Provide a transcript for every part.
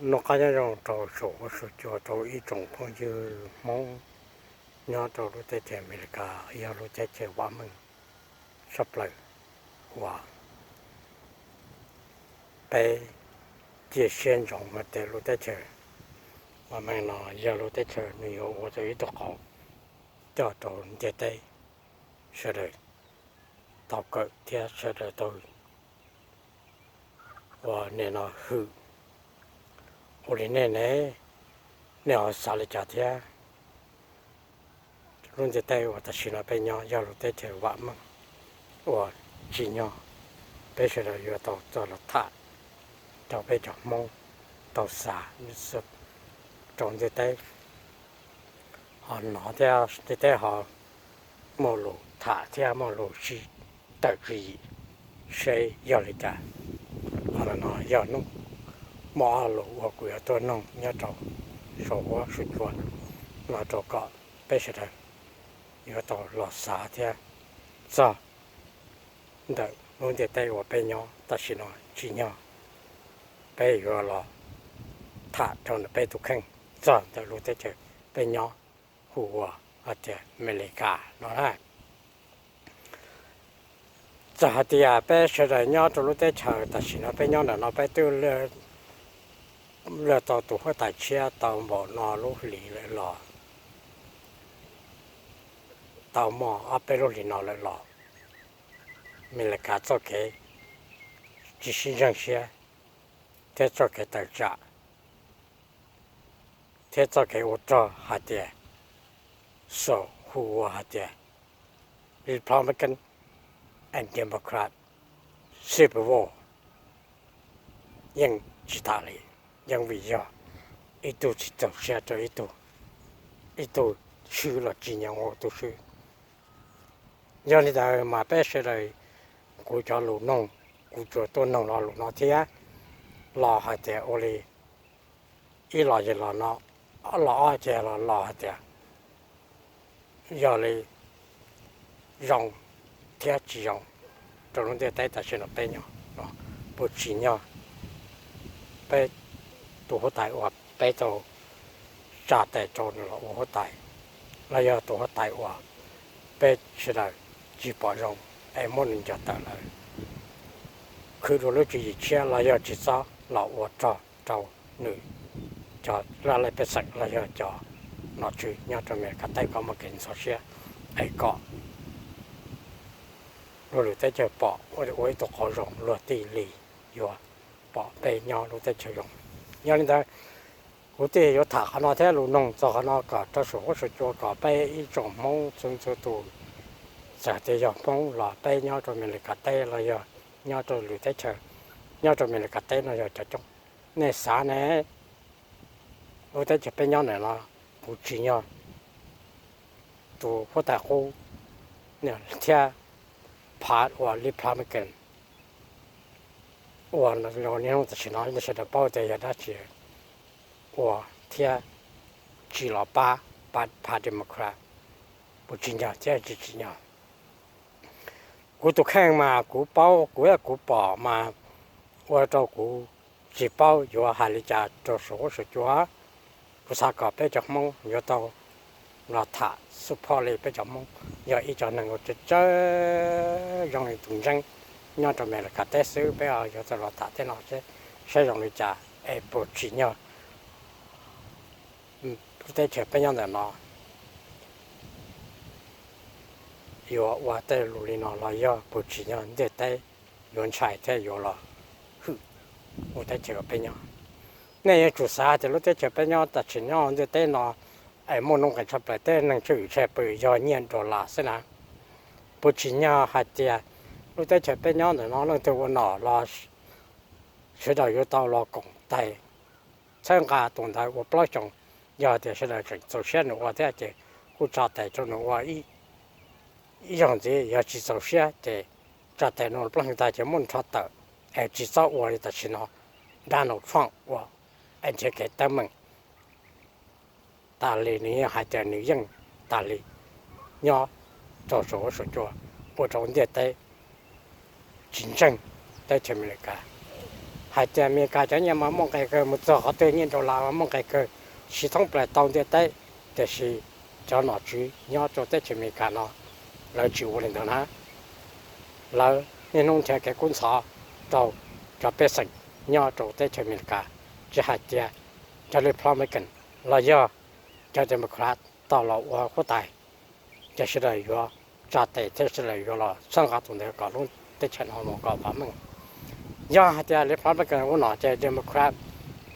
Noj qab nyob zoo rau saum huab saum cua rau ib tsoom phooj ywg Hmoob nyob rau lub teb chaws Amelikas, yog lub teb chaws vam meej tshaj plaws uas peb cia siab ntsoov hais tias lub teb chaws vam meej no yog lub teb chaws nws yuav ua tau ib tug qauv coj rau ntiaj teb sawv daws tau kawm thiab sawv daws tau ua nim no hwm. Ua li nej ne, nej ho xav li cas thiab? Lub ntiaj teb uas tam sim no peb nyob yog lub teb chaws vam meej uas tsim nyog peb sawv daws yuav tau txog los tham rau peb cov Hmoob tau xav rau ntiaj teb ho hnov thiab ntiaj teb ho muaj lus tham thiab muaj lus sib tawm tswv yim seb yog li cas. Qhov no yog hnub muaj ob lus uas kuv yuav tuaj noog nyob rau saum huab saum cua no rau kom peb sawv daws yuav tau los xav thiab txog ntawm lub ntiaj teb uas peb nyob tam sim no tsim nyog peb yuav los tham rau ntawm peb tus kheej txog ntawm lub teb chaws peb nyob hu ua hais tias Amelikas no na. Txawm hais tias peb sawv daws nyob rau lub teb chaws tam sim no peb nyob ntawm no peb twb luag tau tus huab tais tshiab tau npaum no lub hlis lawm los, tau muaj ob peb lub hlis no lawm los, Amelikas txoj kev tsis sib ntseeg siab thiab txoj kev tawm tsam thiab txoj kev ua rog hais tias xaum hu ua hais tias Republican and Democrat civil war yeej tsis tas li, yeej vim yog ib tug tsis txaus siab rau ib tug, ib tug swb los tsis nyob ua tus swb. Yog li ntawd mas peb sawv daws, kuv cov lus noog, kuv tsuas tuaj noog lo lus no thiab los hais tias ua li ib los yog los no, los ob ces los los hais tias yog li zoo thiab tsis zoo rau lub ntiaj teb tam sim no peb nyob no, puas tsim nyog peb tus huab tais uas peb tau tsa tes rau nws los ua huab tais, los yog tus huab tais uas peb sawv daws tsis pom zoo es muab nws nco tawm lawm, khwv dua lub tswv yim tshiab los yog tsis txhob los ua rog rau nws cov laj laj pej xeem los yog cov nom tswv nyob rau Amelikas teb kom muaj kev ntxhov siab es kom luag lwm teb chaws pom ua ib tug qauv zoo luag thiaj li yuav pom peb nyob lub teb chaws zoo. Yog li ntawd, kuv thiaj yuav tham qhov no thiab lus noog txog qhov no kom rau saum huab saum cua kom peb ib tsoom Hmoob txhua txhua tus, txawm tias yog Hmoob los peb nyob rau Amelikas teb los yog nyob rau lwm teb chaws, nyob rau Amelikas teb no yog cov coob, nej xav ne, lub teb chaws peb nyob ntawm no puas tsim nyog tus huab tais qub thiab phav uas Republican uas niaj hnub tam sim no nej sawv daws paub tias yog dab tsi ua thiab tsis los pab phav Democrat, puas tsim nyog thiab tsis tsim nyog. Kuv tus kheej mas kuv paub, kuv yog kuv pom mas ua rau kuv tsis paub yuav hais li cas rau saum huab saum cua. Kuv xav kom peb cov Hmoob yuav tau los tham xub phoj li peb cov Hmoob yog ib cov neeg uas tsawg tsawg zoo li tus ntseeb nyob rau Amelikas teb xwb, peb yuav tau los tham tej no saib zoo li cas es puas tsim nyog lub teb chaws peb nyob ntawm no yuav ua tej lus li no los yog puas tsim nyog ntiaj teb yuav ntshai thiab yuav los hwm lub teb chaws peb nyob. Nej yuav tsum xav tias lub teb chaws peb nyob tam sim nyob ntiaj teb no es muaj nuj nqis tshaj plaws, tej neeg tswj hwm tshaj plaws yog nyiaj dollar xwb na. Puas tsim nyog hais tias lub teb chaws peb nyob ntawm no leej twg ua nom los sawv daws yuav tau los koom tais txhawb nqa tus ntawd ua plaub xyoos, yog tias sawv daws tseem txaus siab nws ua thiab ces kuj tsa tes rau nws ua ib zaug ntxiv, yog tsis txaus siab ces tsa tes nws plaub xyoos tag ces muab nws rho tawm, es tsis txhob ua li tam sim no Donald Trump ua es nrhiav kev teeb meem tas li, nws yeej hais tias nws yeej tas li nyob rau saum huab saum cua ua rau ntiaj teb tsis ntseeg teb chaws Amelikas, hais tias Amelikas cov nyiaj mas muaj nqis kawg, mus txog qhov twg nyiaj dollar mas muaj nqis kawg, siv thoob plaws tau ntiaj teb. Tiam sis cov nom tswv nyob rau teb chaws Amelikas no lawv tsis ua li ntawd na. Lawv niaj hnub nrhiav kev kub ntxhov rau cov pej xeem nyob rau teb chaws Amelikas, tsis hais tias cov Republican los yog cov Democrat tau los ua huab tais, ces sawv daws yuav tsa tes thiab sawv daws yuav los txhawb nqa tus ntawd kom lub teb chaws no mus kom vam meej. Yog hais tias Republican ua no ces Democrat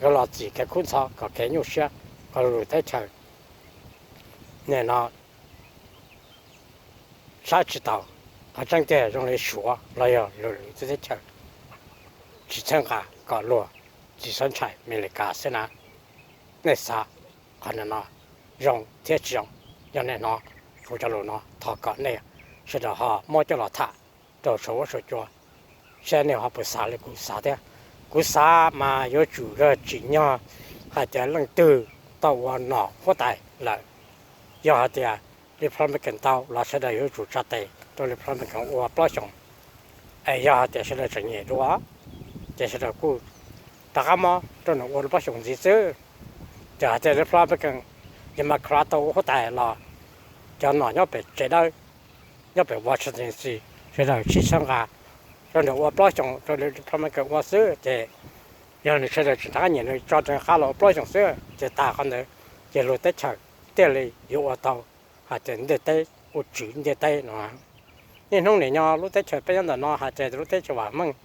yuav los txhim kev kub ntxhov kom kev nyuaj siab, kom lwm teb chaws nim no saib tsis taus. Qhov tseeb tiag zoo li Suav los yog lwm lwm teb chaws tsis txhawb nqa kom luag tsis xob ntshai Amelikas xwb na. Nej xav qhov no zoo thiab tsis zoo, yog nej hnov kuv cov lus no thov kom nej sawv daws ho muab coj los tham rau saum huab saum cua, saib nej ho puas xav li kuv xav thiab. Kuv xav mas yuav tsum yog tsim nyog hais tias leej twg tau ua nom huab tais lawm, yog hais tias Republican tau los sawv daws yuav tsum tsa tes rau Republican ua plaub xyoos. Es yog hais tias sawv daws tseem nyiam dua, ces sawv daws kuj rov qab muab rau nws ua plaub xyoos ntxiv xwb. Ces hais tias Republican, Democrat tau ua huab tais los cov nom nyob pem tsev dawb, nyob pem Washington D C, sawv daws sib txhawb nqa rau nws ua plaub xyoos rau Republican ua xwb. Ces yog nws sawv daws tseem rov qab nyiam nws tso rov qab los ua plaub xyoos xwb ces tas qhov ntawd, ces luag teb chaws thiaj li yuav ua tau hais tias ntiaj teb ua tswv ntiaj teb no. Niaj hnub nim no lub teb chaws peb nyob ntawm no hais tias lub teb chaws vam meej,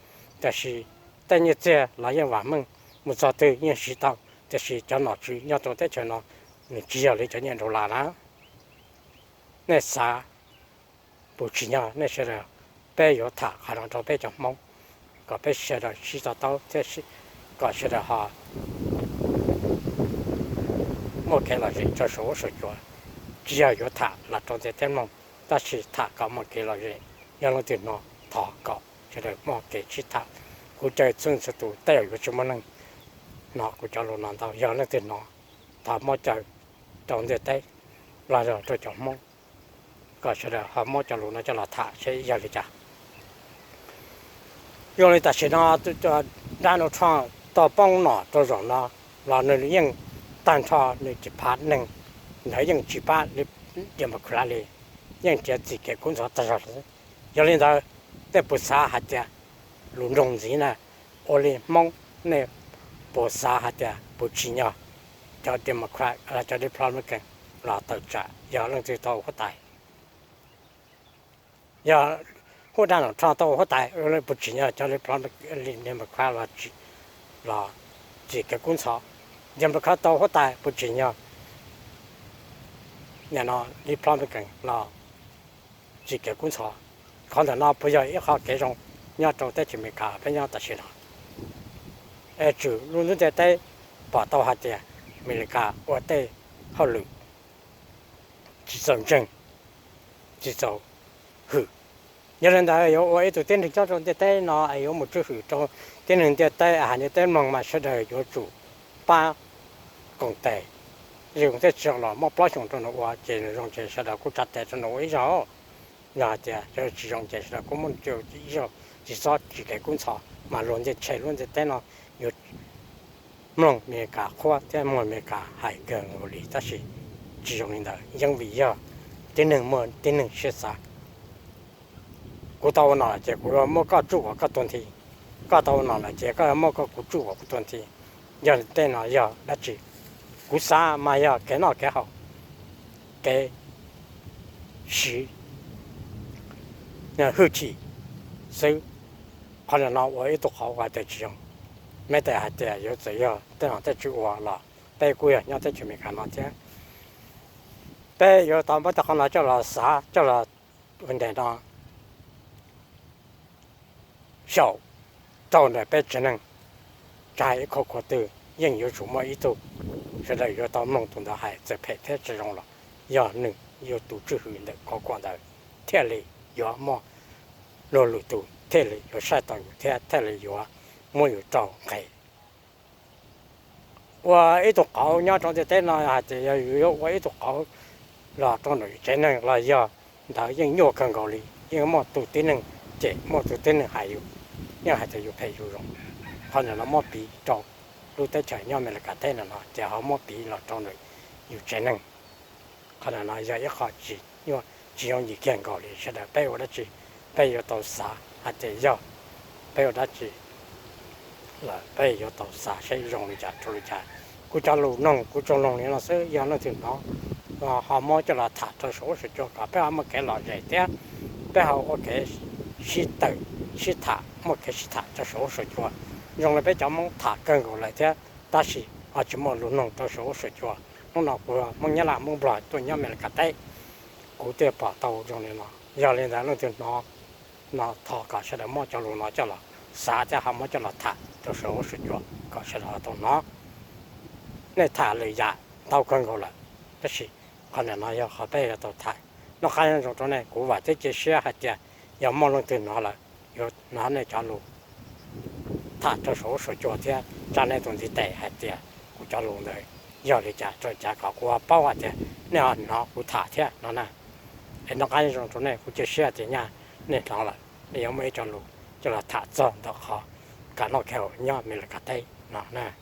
tiam sis tej nyiaj txiag los yeej vam meej, mus txog twg yeej siv tau, tiam sis cov nom tswv nyob rau teb chaws no nws tsis yog li cov nyiaj dollar na. Nej xav puas tsim nyog nej sawv daws, peb yuav tham qhov no rau peb cov Hmoob kom peb sawv daws sib to taub thiab kom sawv daws ho muaj kev lom zem rau saum huab saum cua. Tsis yog yuav tham los rau ntiaj teb mloog, tab sis tham kom muaj kev lom zem. Yog leej twg hnov thov kom sawv daws muaj kev sib tham. Kuv caw txhua txhua tus tej zaum yuav tsis muaj neeg hnov kuv cov lus no ntau, yog leej twg hnov thov muab caw rau ntiaj teb los yog rau cov Hmoob kom sawv daws ho muab cov lus no coj los tham seb yog li cas. Zoo li tam sim no Donald Trump tau poob nom rau zaum no los nws yeej tag nrho nws tsis pab neeg ntawd yeej tsis pab Democrat li, yeej nrhiav txim kev kub ntxhov tag zog li. Yog li ntawd, nej puas xav hais tias lus nroog ntxiv na, ua li Hmoob nej puas xav hais tias puas tsim nyog cov Democrat los cov Republican los tawm tsam yog leej twg tau huab tais? Yog huab Donald Trump tau huab tais, puas tsim nyog cov Democrat los txim kev kub ntxhov? Democrat tau huab tais, puas tsim nyog Republican los txim kev kub ntxhov? Qhov ntawm no puas yog ib qho kev zoo nyob rau teb chaws Amelikas peb nyob tam sim no? Es tswm lub ntiaj teb pom tau hais tias Amelikas ua tej hauj lwm tsis txaus ntseeg, tsis txaus hwm. Yog li ntawd yuav ua ib tug tib neeg nyob rau ntiaj teb no es yuav mus tswj hwm rau tib neeg ntiaj teb, hais ntiaj teb mloog mas sawv daws yuav tsum pab koom tes. Zoo thiab tsis zoo los muaj plaub xyoos rau nws ua ces nws zoo ces sawv daws kuj tsa tes rau nws ua ib zaug. Yog hais tias tsis zoo ces sawv daws kuj muab ib zaug, tsis txhob txim kev kub ntxhov mas luag ntiaj teb, lub ntiaj teb no yuav mloog Amelikas qhuab thiab mloog Amelikas hais kawg nkaus li. Tab sis tsis zoo li ntawd, yeej vim yog tib neeg muaj tib neeg siab xav. Kuv tau ua nom lawm ces kuv yuav muab koj tsuj kom koj tuag nthi, koj tau ua nom lawm ces koj yuav muab koj kuv tsuj kom kuv tuag nthi. Yog tej no yog dab tsi? Kuv xav mas yog kev noj kev haus, kev siv hwj chim xwb. Qhov no ua ib tug qauv hais tias tsis zoo. Meb tes hais tias yuav txawm yog tej no tej tswv ua los peb kuj yog nyob teb chaws Amelikas no thiab. Peb yuav tau muab tej qhov no coj los xav coj los ua ntej no xyaum rau ntawm peb tsev neeg. Tsis hais ib qho qhov twg yeej yuav tsum muaj ib tug sawv daws yuav tau mloog tus ntawd hais, txawm phem thiab tsis zoo los yog nws yog tus tswj hwm ntawm qhov kuam ntawd thiaj li yuav muaj luag lwm tus thiaj li yuav saib taus yus thiab thiaj li yuav muab yus rau nqe. Ua ib tug qauv nyob rau ntiaj teb no hais tias yog yus yuav ua ib tug qauv los rau ntawm yus tsev neeg los yog ntawd yeej nyuaj kawg nkaus li, yeej muaj tus tib neeg cem, muaj tus tib neeg hais yus, yeej hais tias yus phem yus zoo. Qhov ntawm no muab piv rau lub teb chaws nyob Amelikas teb no no ces ho muab piv los rau ntawm yus tsev neeg. Qhov ntawm no yog ib qho tsis yooj yim kiag nkaus li. Sawv daws peb ua dab tsi peb yuav tau xav hais tias yog peb ua dab tsi lawm peb yuav tau xav seb zoo li cas rau li cas. Kuv cov lus noog kuv tsuas noog li no xwb, yog leej twg hnov ho muab coj los tham rau saum huab saum cua kom peb ho muaj kev lom zem thiab peb ho ua kev sib tawm sib tham, muaj kev sib tham rau saum huab saum cua. Zoo li peb cov Hmoob tham kawg nkaus lawm thiab, tab sis ho tsis muaj lus noog rau saum huab saum cua. Hnub no kuv Hmoob Nyab Laj Hmoob Nplog tuaj nyob Amelikas teb, kuv thiaj pom tau zoo li no. Yog li ntawd leej twg hnov no thov kom sawv daws muab cov lus no coj los xav thiab ho muab coj los tham rau saum huab saum cua kom sawv daws tau hnov. Nej tham lwm yam ntau kawg nkaus lawm, tab sis qhov ntawm no yog qhov peb yuav tau tham. Noj qab nyob zoo rau nej, kuv vam thiab cia siab hais tias yog muaj leej twg hnov lawm yuav hnov nej cov lus tham rau saum huab saum cua thiab tsa nej tus ntiv tes hais tias kuv cov lus ntawd yog li cas rau li cas kom kuv ho paub hais tias nej ho hnov kuv tham thiab no na. Es noj qab nyob zoo rau nej, kuv cia siab tias nyaj nej hnov lawm nej yuav muaj ib co lus coj los tham txog ntawm qhov kav noj kav haus nyob Amelikas teb no na.